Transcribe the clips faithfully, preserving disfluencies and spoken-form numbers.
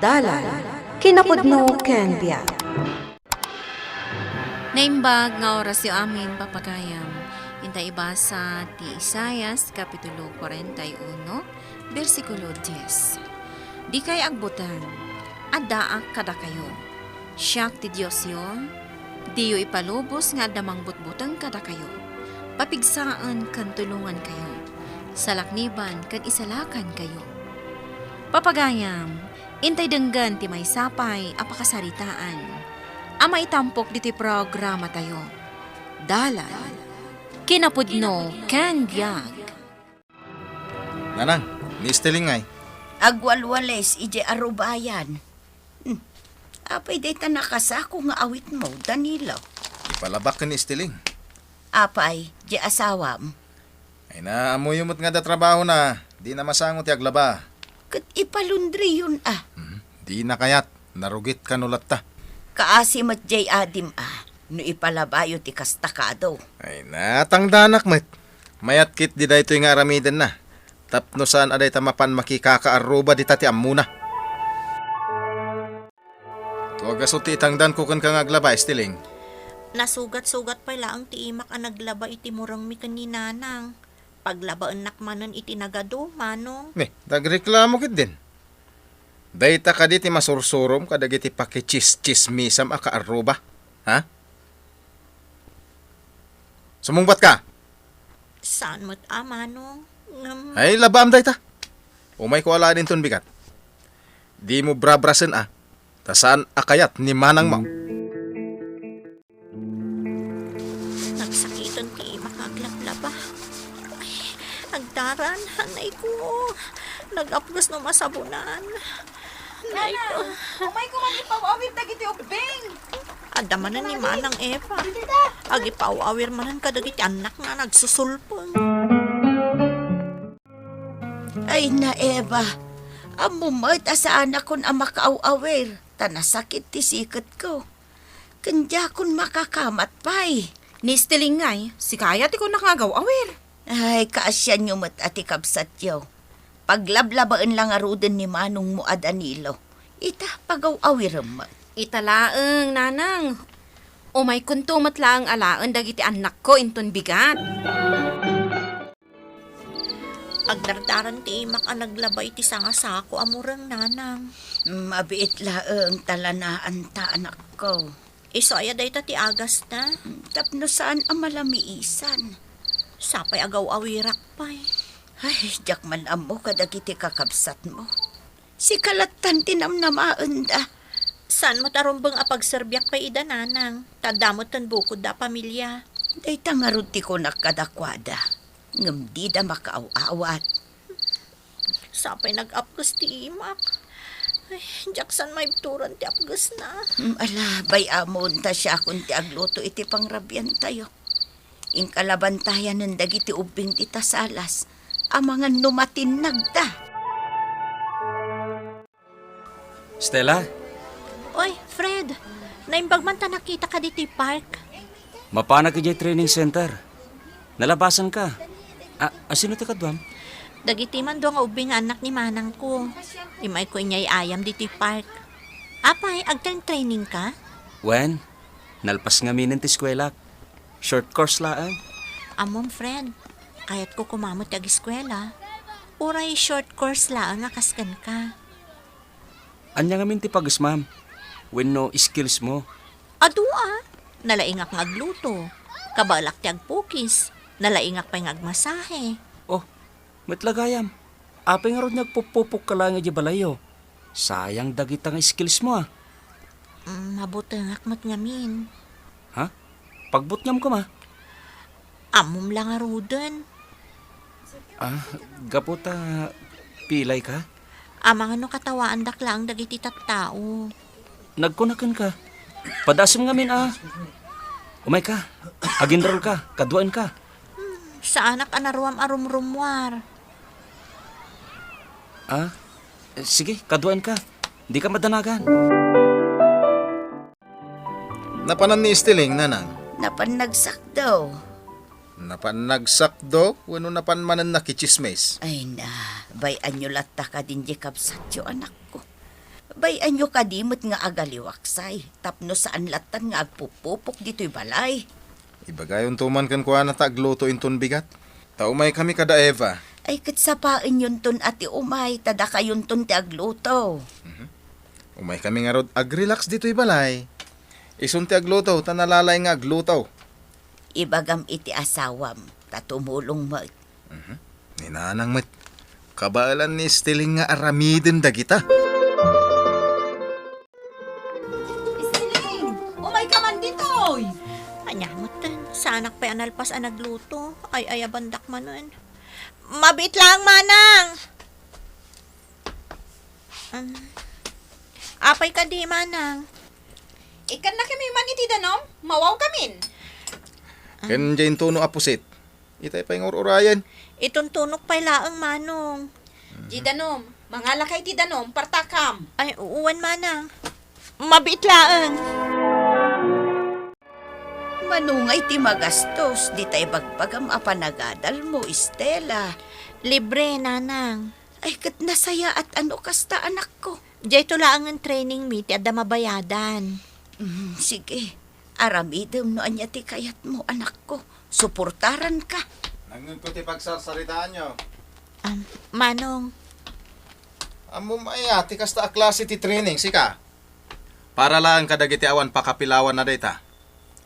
Dalan, kinapudno ken biag. Naimbag nga orasyo amin, papagayam. Inta ibasa ti Isaias, Kapitulo kuarenta y uno, bersikulo dies. Dikay agbuteng, addaak kadakayo. Siak ti Diosyo, diyo ipalubos nga adda mangbutbuteng kadakayo. Papigsaen ken tulongankayo. Salakniban ken isalakankayo. Papagayam, intay denggen ti maysa pay a pakasaritaan a maitampok ditoy programatayo. Dalan, kinapudno ken biag. Nanang, ni Esteling ngay? Agwalwales idiay arubayan. Hmm. Apay dayta nakasako nga awitmo, Danilo? Ipalabak ken ni Esteling. Apay, di asawam? Ay na, ammoyo met nga adda trabahona, dina masango ti aglaba. Ket ipalundriyon a. Hmm, dina kayat, narugit kano latta. Kaasi met jay adim a, no ipalabayo ti kasta kado. Ay na, tangdanak met. Mayat ketdi daytoy nga aramidenna. Tapno saan a dayta mapan makikakaarruba dita ti ammona. Tuagaso ti itangdanko kenka nga aglaba, Esteling. Nasugat-sugat pay laeng ti imak a naglaba iti murengmi ken ni Nanang. Paglabaennak manen iti nagadu, Manong. Ne, nagreklamo ketdin. Dayta kadi ti masursurom kadagiti pakichischismisam a kaarruba? Ha? Sumungbat ka! Saan met a, Manong. Ngem Ay, labaam dayta. Umayko alaen inton bigat. Dimo brabrasen a, ta saan a kayat ni manangmo. Nagsakiten ti imak nga aglablaba. Ay, agdaran, anay ko. Nag-apges no masabunan. Anay ko. Nanang, umayko man ipaw-awir dagiti ubbing. Adda manen ni Manang Eva. Agipaw-awir manen kadagiti annakna a nagsusulpeng. Ay na, Eva, ammom met a saanakon a makaaw-awir, ta nasakit ti siketko. Ken diakon makakamat pay. Ni Esteling ngay, sika aya ti kunak nga agaw-awir. Ay, kaasianyo met a ti kabsatyo. Paglablabaen la ngaruden ni manongmo a Danilo. Ita, pagaw-awirem met. Ita laeng, Nanang. Umaykonto met laeng alaen dagiti annakko inton bigat. Agdardaran ti imak a naglaba iti sangasako a mureng, Nanang. Mabiit laeng ta lanaanta, anakko. Isu aya dayta ti agasta? Tapno saan a malamiisan. Sapay agaw-awirak pay. Ay, diak man ammo kadagiti kakabsatmo. Sika lattan ti namnamaenda. Saan met a rumbeng a pagserbiak pay ida, Nanang, ta adda met ten bukodda a pamilia. Dayta ngarud ti kunak kadakuada, ngem dida makaaw-awat. Sapay nag-apges ti imak. Ay, diak saan maibturan ti apgesna. Mm, ala, bay-amon ta siakon ti agluto iti pangrabiantayo. Inka la bantayanen dagiti ubbing ti tasalas, amangan no matinnagda. Stella? Oy, Fred, naimbag man ta nakitaka ditoy park. Mapanak idiay training center. Nalabasanka. A, asino ti kaduam? Dagiti man dua nga ubbing nga annak ni manangko. Imayko inyay ayam ditoy park. Apay, agtrain-training ka? Wen, nalpas ngaminen ti eskuelak. Short course laeng. Ammom, Fred, kayatko koma met ti ageskuela. Uray short course laeng a kas kenka. Ania ngamin ti pagesmam wenno skills mo? Adu a, nalaingak nga agluto. Kabaelak ti agpukis. Nalaingak pay nga agmasahe. Oh, met la gayam. Apay ngarud nga agpuppupokka laeng idiay balayyo? Sayang dagita nga skills mo, a. Mm, mabutengak met ngamin. Ha? Pagbutngam koma? Ammom la ngaruden. Ah, gapu ta pilayka? Amangan no katawaandak laeng dagiti tattao. Nagkuna kenka, padasem ngamin a. Umayka, aginrolka, kaduaenka. Hmm, saanak a naruam a rumrummuar. Ah, sige, kaduaenka. Dika madanagan. Napanan ni Esteling, nanang? Napan nagsakdo. Napan nagsakdo wenno napan manen nakitsismis? Ay na, bay-anyo latta kadin diay kabsatyo, anakko. Bay-anyo kadi met nga agaliwaksay tapno saan lattan nga agpupupok ditoy balay. Ibagayonto man kenkuana ta agluto inton bigat. Ta umaykami kada Eva. Ay, ket sapaenyonton a ti umay, ta dakayonton ti agluto. Mhm. Umaykami ngarud, ag-relax ditoy balay. Isun ti agluto, ta nalalaing nga agluto. Ibagam iti asawam, ta tumulong met. Mhm. Ni Nanang met, kabaelan ni Esteling nga aramiden dagita. Esteling, umay ka man ditoy. Ania met, saanak pay a nalpas a nagluto. Ay-ayabandak manen. Mabiit laeng, Manang. Um, apay kadi, Manang? Ikkannakami man iti danum, mawawkamin. Ken diay intuno a pusit. Itay pay nga ur-urayen. Ituntunok pay laeng, Manong. Di danum, mangalaka iti danum, partakam. Ay, wen, Manang. Mabiit laeng. Mano ngay ti magastos, ditay bagbagam a panagadalmo, Estela? Libre, Nanang. Ay, ket nasayaat a no kasta, anakko. Diayto laengen training mi ti adda mabayadan. Mm, sige. Aramidem no ania ti kayatmo, anakko. Suportaranka. Nangngegko ti pagsarsaritaanyo. Am, Manong. Ammom aya ti kasta a klase ti training, sika? Para laeng kadagiti awan pakapilawanna dayta.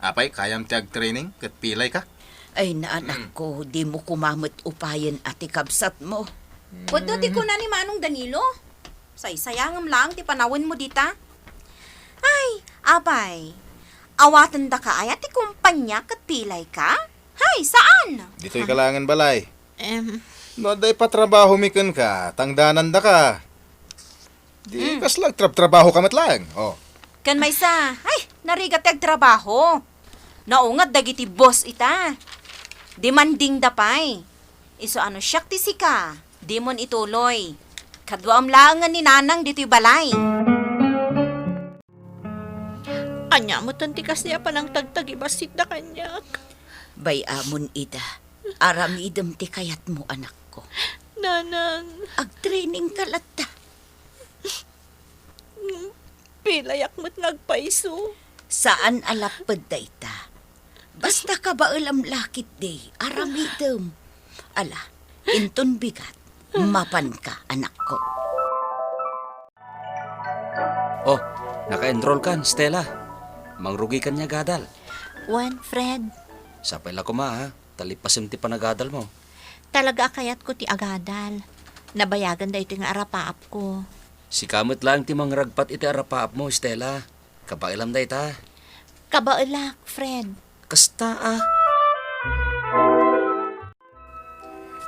Apay, kayam ti agtraining ket pilayka? Ay, naanakko, dimo koma met upayen a ti kabsatmo. Wadda ti kuna ni Manong Danilo. Saysayangem laeng ti panawenmo dita. Ay, apay, awatendaka aya ti kumpanya ket pilayka? Hay, saan? Ditoy ka laengen balay. Em. No adda ipatrabahomi kenka, tangdanandaka. Di kasla agtrabtrabahoka met laeng. Oh. Ken maysa, ay, narigat ti agtrabaho. Naunget dagiti boss ita. Demandingda pay. Isu a no siak ti sika, dimon ituloy. Kaduaem laengen ni Nanang ditoy balay. Ania metten ti kasdi a panangtagtagibasitda kaniak? Bay-amon ida. Aramidem ti kayatmo, anakko. Nanang. Agtrainingka latta. Pilayak met nga agpayso. Saan a lapped dayta. Basta kabaelam la ketdi, aramidem. Ala, inton bigat, mapanka, anakko. Oh, naka-enroll kan, Stella. Mangrugikan ni agadal. Wen, Fred. Sapay la koma, ha? Talipasem ti panagadalmo. Talaga a kayatko ti agadal. Nabayagan daytoy nga arapaapko. Sika met laeng ti mangragpat iti arapaapmo, Stella. Kabaelam dayta. Kabaelak, Fred. Kasta a.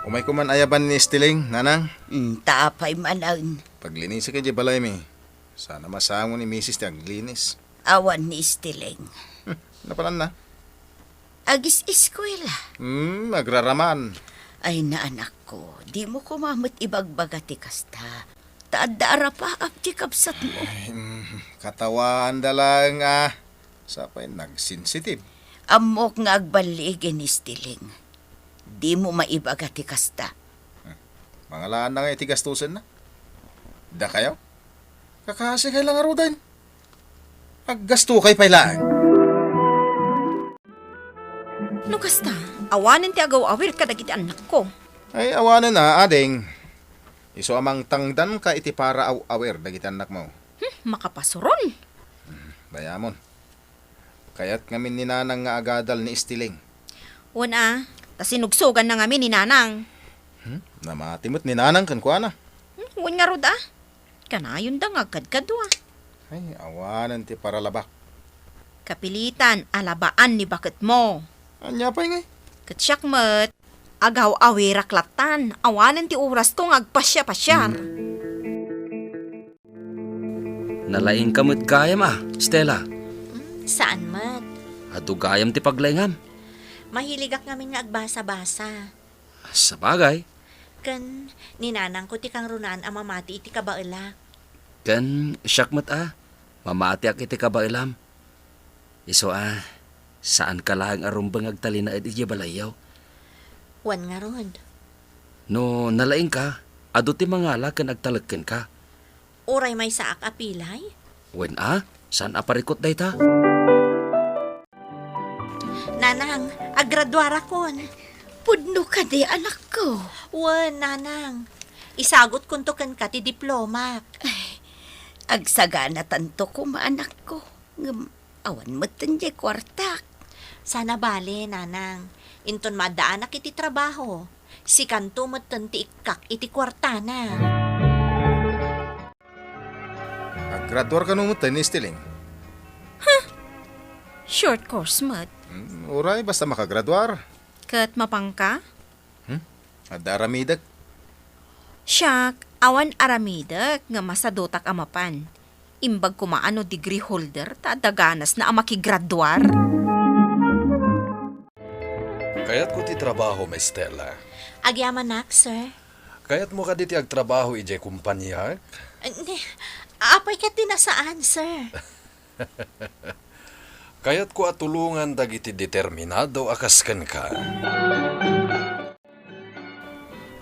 Umayko man ayaban ni Estiling, Nanang. Mm, ta apay manen? Paglinisek idiay balaymi. Saan a masango ni Misis ti aglinis. Awan ni Estiling. Hmm, napalanna? Agis-eskuela. Hmm, agraraman. Ay, naanakko, dimo koma met ibagbaga ti kasta. Ta adda arapaap ti kabsatmo. Ay, mm, katawaanda laeng a. Sapay nagsensitive. Ammok nga agballigen ni Estiling. Dimo maibaga ti kasta. Hmm. Mangalaanna nga iti gastusenna. Dakayo? Kakasi kay la ngaruden. Aggastokay pay laeng. No kasta, awanen ti agaw-awir kadagiti annakko. Ay, awanen a, ading. Isu a mangtangdanka iti para aw-awir dagiti annakmo. Hmm, makapasuron. Hmm, bay-amon. Kayat ngamin ni Nanang nga agadal ni Estiling. Wen a, ta sinugsoganna ngamin ni Nanang. Hmm? Namati met ni Nanang kenkuana. Hmm, wen ngarud a. Kanayonda nga agkadkadua. Ay, awanen ti paralabak. Kapilitan a labaan ni baketmo. Ania pay ngay? Ket siak met, agaw-awirak lattan, awanen ti orasko nga agpasiar-pasiar. Nalaingka met gayam a, Stella? Hmm, saan met. Adu gayam ti paglaingam. Mahiligak ngamin nga agbasa-basa. Sabagay. Ken ni Nanangko ti kangrunaan a mamati iti kabaelak. Ken siak met a, mamatiak iti kabaelam. Isu a, saanka laeng a rumbeng agtalinaed idiay balayyo. Wen ngarud. No nalaingka, adu ti mangala ken agtalek kenka. Uray maysaak a pilay? Wen a, saan a parikut dayta? Nanang, agraduarakon. Pudno kadi, anakko? Wen, nanang. Isagutkonto kenka ti diplomak. Ay, agsaganatanto koma, anakko. Ngem awan metten diay kuartak. Saan a bale, nanang. Inton maaddaanak iti trabaho, sikanto metten ti ikkak iti kuartana. Aggraduar kano metten ni Estiling? Short course met. Hmm, uray, basta makagraduar. Ket mapanka? Hmm? Adda aramidek? Siak, awan aramidek nga masadutak a mapan. Imbag koma a no degree holder ta adda ganasna a makigraduar. Kayatko ti trabahom, Estela. Agyamanak, sir. Kayatmo kadi ti agtrabaho idiay kompaniak? Ni, apay ket ti nasaan, sir? Kayatko a tulongan dagiti determinado a kas kenka.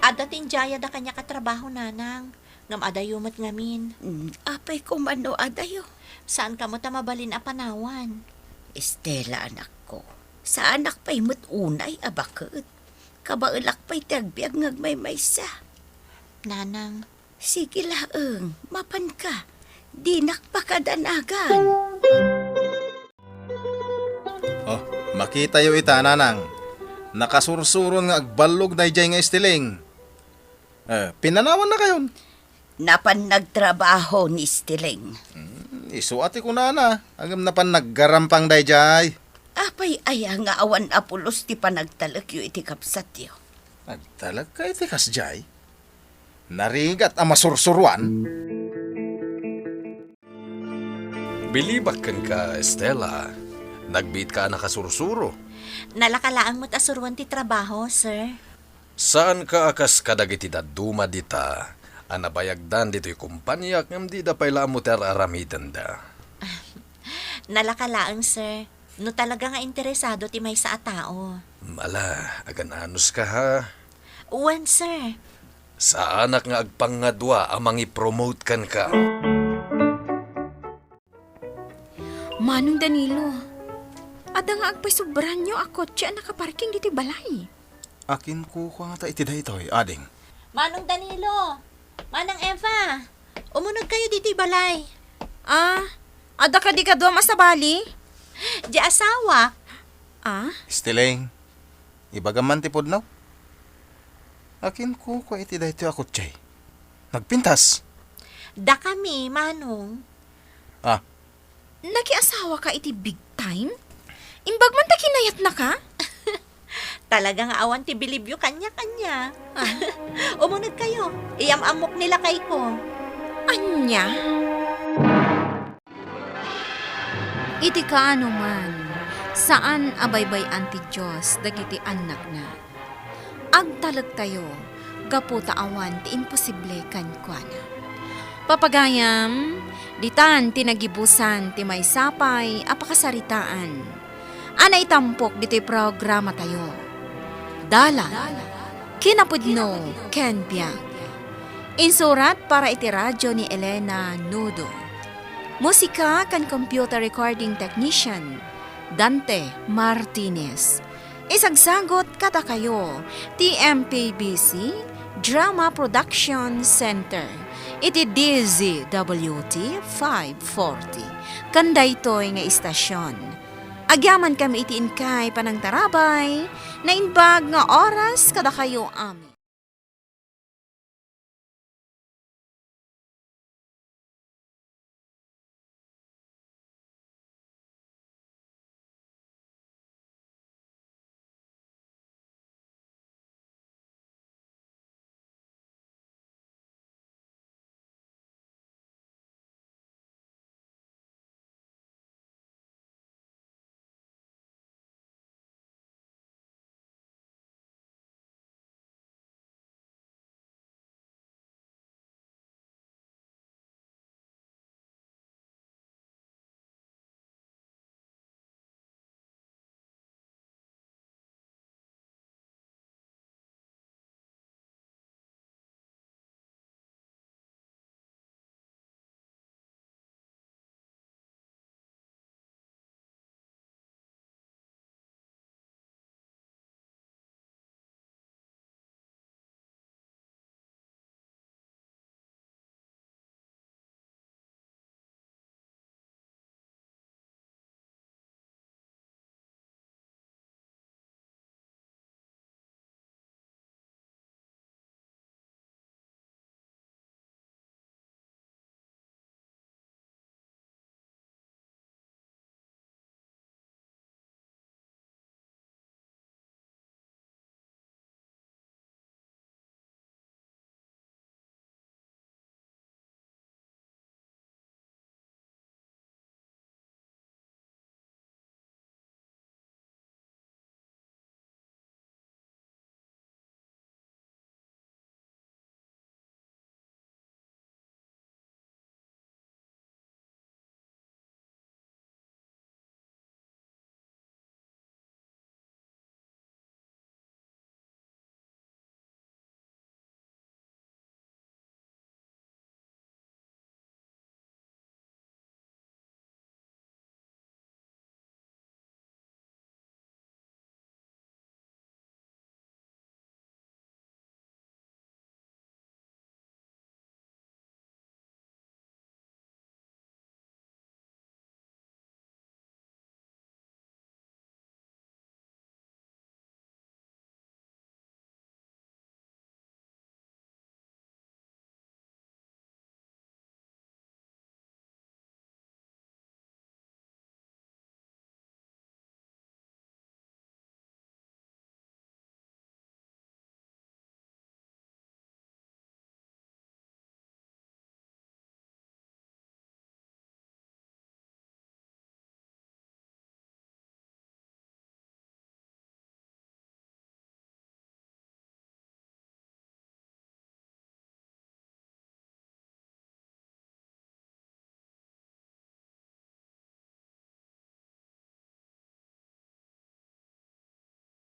Adda ti indiayada kaniak a trabaho, nanang, ngem adayo met ngamin. Mm, apay koma no adayo? Saan kamo ta mabalin a panawan? Estela, anakko, saanak pay met unay a baket. Kabaelak pay ti agbiag nga agmaymaysa. Nanang, sige laeng, mapanka. Dinak pakadanagan. Oh, makitayo ita, nanang. Nakasursuron nga agballog daydiay nga Estiling. Eh, pinanawannakayon? Napan nagtrabaho ni Estiling. Hmm, isu a ti kunana, ngem napan naggarampang daydiay. Apay aya nga awan a pulos ti panagtalekyo iti kabsatyo? Nagtalekka iti kasdiay? Narigat a masursuroan? Bilibak kenka, Estela. Nagbiitka a nakasursuro. Nalaka laeng met a suroen ti trabaho, sir. Saanka a kas kadagiti dadduma dita a nabayagdan ditoy kompaniak ngem dida pay la ammo ti ar-aramidenda. Nalaka laeng, sir. No talaga nga interesado ti maysa a tao. Ala, agan-anuska, ha? Wen, sir. Saanak nga agpangngadua a mangipromote kenka. Manong Danilo, adda nga agpasobranyo a kotse a nakaparking ditoy balay. Akin kukua ngata iti daytoy, ading? Manong Danilo, Manang Eva, umunegkayo ditoy balay. Ah, adda kadi kaduam a sabali? Di asawa. Ah? Estiling, ibagam man ti pudno? Akin kukua iti daytoy a kotse? Nagpintas? Dakami, Manong. Ah. Nakiasawaka iti big time? Imbag man ta kinayatnaka? Talaga nga awan ti bilibyo kaniak, ania. Ah. Umunegkayo. Iyam-ammok ni lakayko. Ania? Iti kaanoman, saan a baybay-an ti Dios dagiti annakna. Agtalektayo gapu ta awan ti imposible kenkuana. Papagayam, ditan ti nagibusan ti maysa pay a pakasaritaan a naitampok ditoy programatayo. Dalan, kinapudno, ken biag. Insurat para iti radyo ni Elena Nudo. Musika ken computer recording technician, Dante Martinez. Isagsagut kadakayo ti M P B C Drama Production Center iti D Z W T five forty. Ken daytoy nga istasyon, agyamankami iti inkay panangtarabay, naimbag nga oras kadakayo amin.